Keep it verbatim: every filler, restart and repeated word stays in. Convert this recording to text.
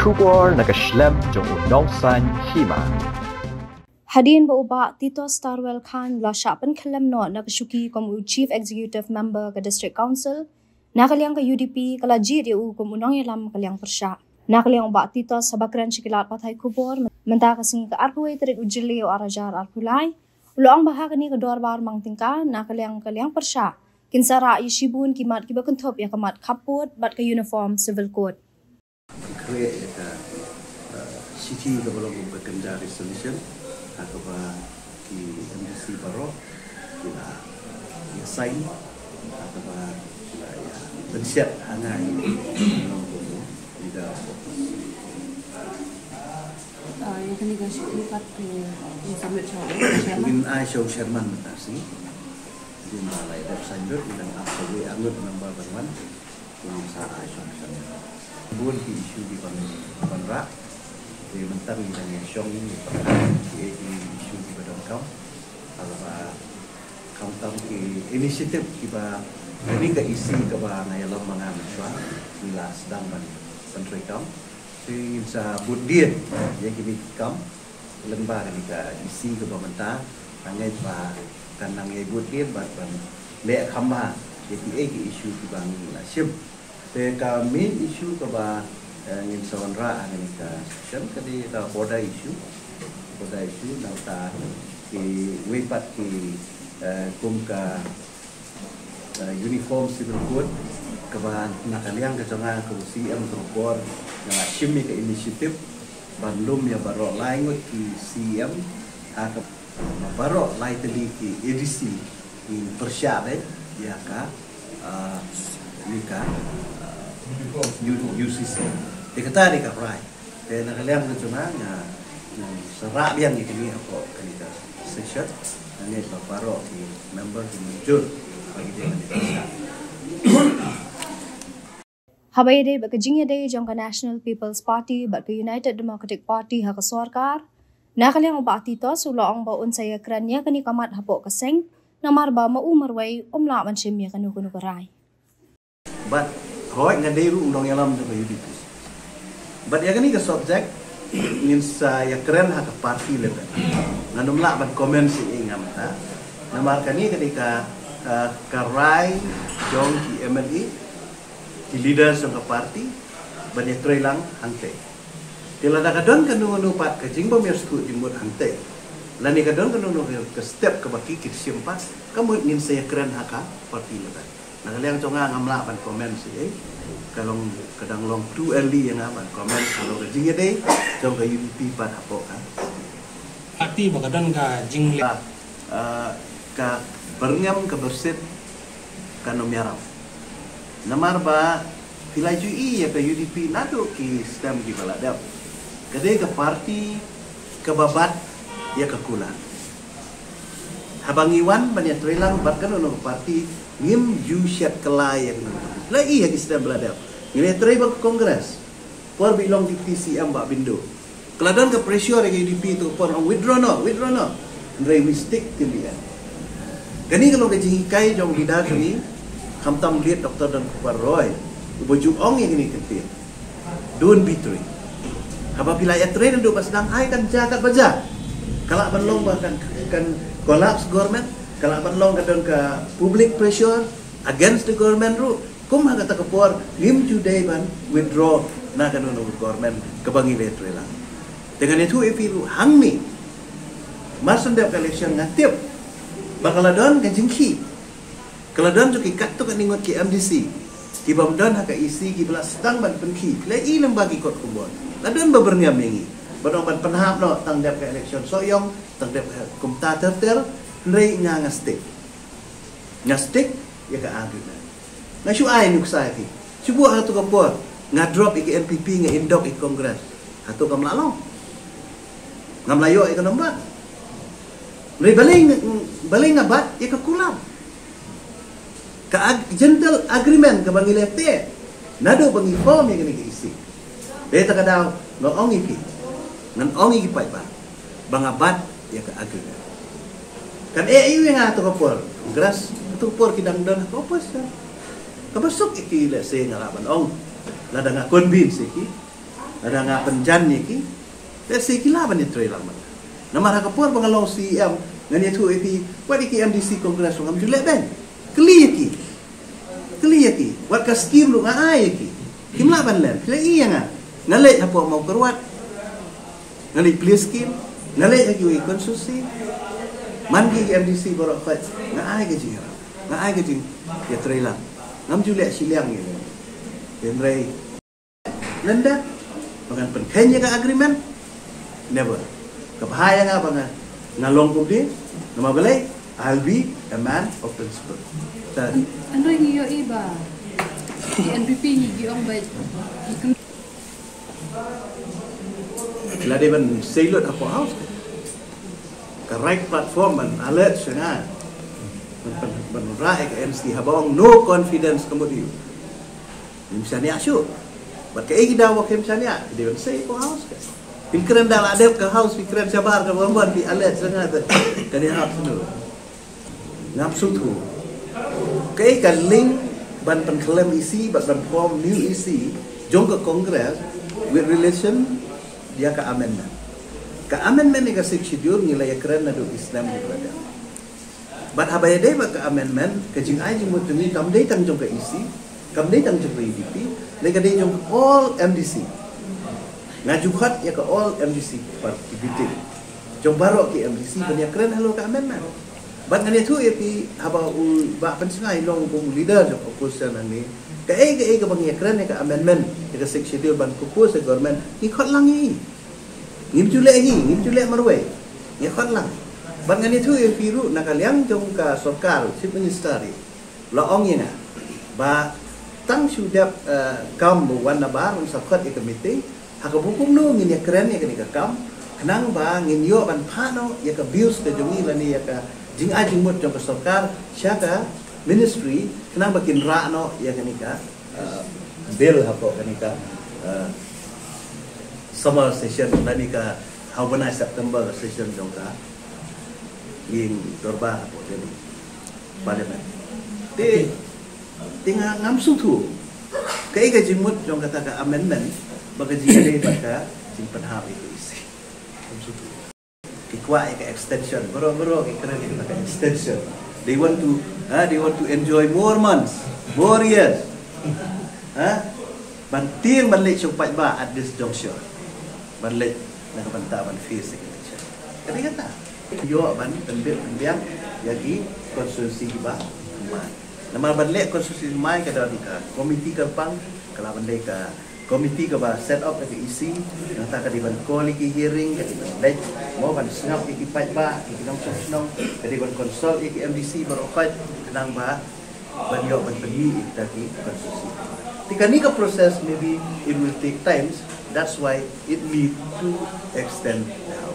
Khubor na ka shlem jong u nongsan hima. Hadien ba u Bah Titos Starwell Chyne u la shah pynkhyllem noh na ka shuki kum u Chief Executive Member ka District Council, na ka liang ka U D P ka la jied ïa u kum u nongïalam ka liang pyrshah. Na ka liang u Bah Titos, haba kren sha ki lad pathai khubor mynta ka sngi ka arphew wei tarik u Jylliew ar hajar arphew lai, u la ong ba ha kane ka dorbar mang tyngka na ka liang ka liang pyrshah kin sa rah ïa shibun ki mat kiba kynthup ïa ka mat khappud bad ka Uniform Civil Code. Khreh ïa ka, eh, shithi kaba long kum ka kynja resolution ha kaba ki M D C baroh ki la ïa sign ha kaba ki la ïa pynshet ha nga ïa ka long kum u leader of opposition. Ah, ïa kane ka shithi pat ki, ki submit sha u chairman. Ngin ai sha u chairman mynta shi. Ngin ba la ïa dep sign lut, ngin dang ap kawei arngut member ban wan. Kumno sa ai sha u chairman. Bun ki issue ki ban, ban rah. Te mynta ngin dang ïa shong ïa ki, ki issue kiba donkam. Haba khamtam ki initiative kiba, kane ka E C kaba nga ïalam ma nga mynshuwa, ngi la sdang ban, ban treikam. Te ngin sa bud dien ïa kine ki kam lyngba kane ka E C kaba mynta, nga ngeit ba kan nang ïa bud dien bad ban leh kham bha ïa kiei ki issue kiba ngi la shim. Te ka main issue kaba, eh, ngin sa wanrah ha kane ka session ka dei ka border issue. Border issue, nangta kiwei pat ki, eh, kum ka, eh, Uniform Civil Code, kaba na ka liang ka jong nga kum C M ka por nga la shim ïa ka initiative ban lum ïa baroh lai ngut ki C M ha ka, baroh lai tylli ki A D C, ngin pyrshah beit ïa ka, ah, ïa ka, ah, U-, U C C. Te kata dei ka rai. Te na ka liang ka jong nga, nga, nga sa rah biang ïa kane hapoh kane ka session. Nga ngeit ba baroh ki member ki mynjur ba ki dei ban ïa pyrshah. Haba ïadei bad ka jingïadei jong ka National People's Party bad ka United Democratic Party ha ka sorkar, na ka liang u Bah Titos u la ong ba un sa ïakren ïa kane ka mat hapoh ka seng, namar ba ma u marwei um lah ban shim ïa kano kano ka rai. Bad hooid nga dei ruh u nongïalam jong ka U D P. Bad ïa kane ka subject ngin sa ïakren ha ka party level. Ngan ym lah ban comment shuh ïa nga mynta. Namar kane ka dei ka, ka, ka rai jong ki M L A, ki leaders jong ka party, ban ïatrei lang hangtei. Te lada ka don kano kano pat ka jingbym ïasuk jingmut hangtei, lane ka don kano kano ka step kaba ki, ki shim pat, ka mut ngin sa ïakren ha ka party level. Na ka liang jong nga ngam lah ban comment shuh ei. Ka long, ka dang long too early ïa nga ban comment halor ka jingïadei jong ka U D P pat hapoh ka party ba ka don ka jingleh. Ah, ka byrngem ka byrsit kan ym ïaram. Namar ba phi la ju ïohi ïa ka U D P naduh ki stem kiba la dep. Ka dei ka party kaba bat ïa ka kular. Haba ngi wan ban ïatrei lang bad kano kano ka party, ngim ju shet kylla ïa kano kano. La ïohi ïa ki stem ba la dep. Ngin ïatrei bad ka Congress. Por ba i long Deputy C M Bah Bindo, ka la don ka pressure ïa ka U D P, to por ong withdraw noh, withdraw noh. Hynrei we stick till the end. Kane ka long ka jinghikai jong u leader jong ngi, khamtam late Doctor Don Kupar Roy, uba ju ong ïa kane ka ktien. Don't betray. Haba phi la ïatrei naduh ba sdang, ai kan jia katba jia. Ka lah ban long ba kan, kan collapse government, ka lah ban long ka don ka public pressure against the government ruh. Kum ha kata ka por ngim ju dei ban withdraw na kano kano ka government kaba ngi la ïatrei lang. Te ngan ïathuh ïa phi ruh hangne, mar shen dep ka election nga tip ba ka la don ka jingkhih, ka la don jong ki katto katne ngut ki M D C ki bym don ha ka E C kiba la sdang ban pynkhih. La ïohi lyngba ki kot khubor, la don ba byrngem ïa ngi ban ong ban pynhap noh tang dep ka election Sohiong, tang dep ka kumta ter ter. Hynrei nga, nga stick. Nga stick ïa ka argument. Nga shu ai nuksa ïa ki. Shu buh ha kato ka por nga drop ïa ka N P P, nga indok ïa ka Congress. Hato kam lah long? Ngam lah ïoh ïa ka number. Hynrei balei nga, balei nga bat ïa ka kular? Ka ag-, gentle agreement kaba ngi la teh naduh ba ngi form ïa kane ka E C. Te kata ka daw nga ong ïa phi, ngan ong ïa ki paidbah ba nga bat ïa ka agreement. Kan eh ïa nga ha kato ka por, Congress, ha kato ka por ki dang don ha ka opposition. Kaba suk ïa ki lehse nga lah ban ong, lada nga convince ïa ki. Lada nga pynjan ïa ki, let's say ki lah ban ïatrei lang bad nga. Namar ha ka por ba nga long C E M, ngan ïathuh ïa ki, wat ïa ki M D C Congress ruh ngam ju leh beiñ. Kylli ïa ki. Kylli ïa ki. Wat ka skim ruh nga ai ïa ki. Kim lah ban len. Phi la ïohi ïa nga. Nga leit hapoh Mawkyrwat. Nga leit plie skim. Nga leit ha kiwei ki constituency. Man ki M D C baroh khoit. Nga ai ka jingïarap. Nga ai ka jingïatreilang. Ngam ju leh shiliang ïa ki. Hynrei lyndet ba ngan pynkheiñ ïa ka agreement? Never. Ka bha ïa nga ba nga, nga long kumne. Namar balei? I'll be a man of principle. Ta Hynrei ngi ïohi ba ki N P P ngi ki ong ba ki kyn- Ki la dei ban sei lut hapoh House. Ka right platform ban alert sha nga. Ban, ban, ban rah ïa ka M C haba ong no confidence ka mut ïa u. Ngim shaniah shuh. Bad kaei ki daw ba kim shaniah? Ki dei ban sei hapoh House ka. Phin kren da la dep ka House, phi kren shabar ka bor bor, phi alert sha nga te. Kane hap shuh. Ngam sngewthuh. Kaei ka link ban pynkhlem E C bad ban form new E C jong ka Congress with relation ïa ka amendment? Ka amendment ïa ka Sixth Schedule ngi la ïakren naduh ki snem ki ba la dep. Bad haba ïadei bad ka amendment, ka jingai jingmut jong ngi kam dei tang jong ka E C, kam dei tang jong ka U D P, lei ka dei jong all M D C. Nga ju khot ïa ka all M D C party meeting jong baroh ki M D C ban ïakren halor ka amendment. Bad ngan ïathuh ïa phi, haba u Bah Pynsngew i long kum u leader jong opposition hangne, kaei kaei kaba ngi ïakren ïa ka amendment ïa ka Sixth Schedule ban propose ïa government, ngi khot lang ïa i. Ngim ju leh hi, ngim ju leh marwei. Ngi khot lang. Bad ngan ïathuh ïa phi ruh, na ka liang jong ka sorkar, Chief Minister i la ong ïa nga ba tang shu dep, eh, kam ba u wan nabar un sa khot ïa ka meeting. Ha kaba kumno ngin ïakren ïa kane ka kam, khnang ba ngin ïoh ban phah noh ïa ka views ka jong ngi lane ïa ka jingai jingmut jong ka sorkar sha ka ministry, khnang ba kin rah noh ïa kane ka, eh, bill hapoh kane ka, eh, summer session lane ka ha u bnai September session jong ka ïing dorbar hapoh Delhi Parliament. Te, te nga ngam sngewthuh kaei ka jingmut jong kata ka amendment ba ka jingdei bad ka jingpynhap ïa ka E C. Ngam sngewthuh. Ki kwah ïa ka extension, baroh baroh ki kren ïa ka extension. They want to, ha, they want to enjoy more months, more years. Ha? Ban tieng ban leit sha u paidbah at this juncture. Ban leit na ka bynta ban face ïa ka election. Ka dei kata. Ïoh ban pynbit pynbiang ïa ki constituency kiba thymmai. Namar ban leh constituency thymmai ka don ka komiti kyrpang, ka la ban dei ka komiti kaba set up ïa ka E C, nangta ka dei ban call ïa ki hearing, ka dei ban leit mo ban sngap ïa ki paidbah, ïa ki nongshong shnong, ka dei ban consult ïa ki M D C baroh khoit, khnang ba ban ïoh ban pynmih ïa kita ki constituency. Te kane ka process maybe it will take times, that's why it need to extend now.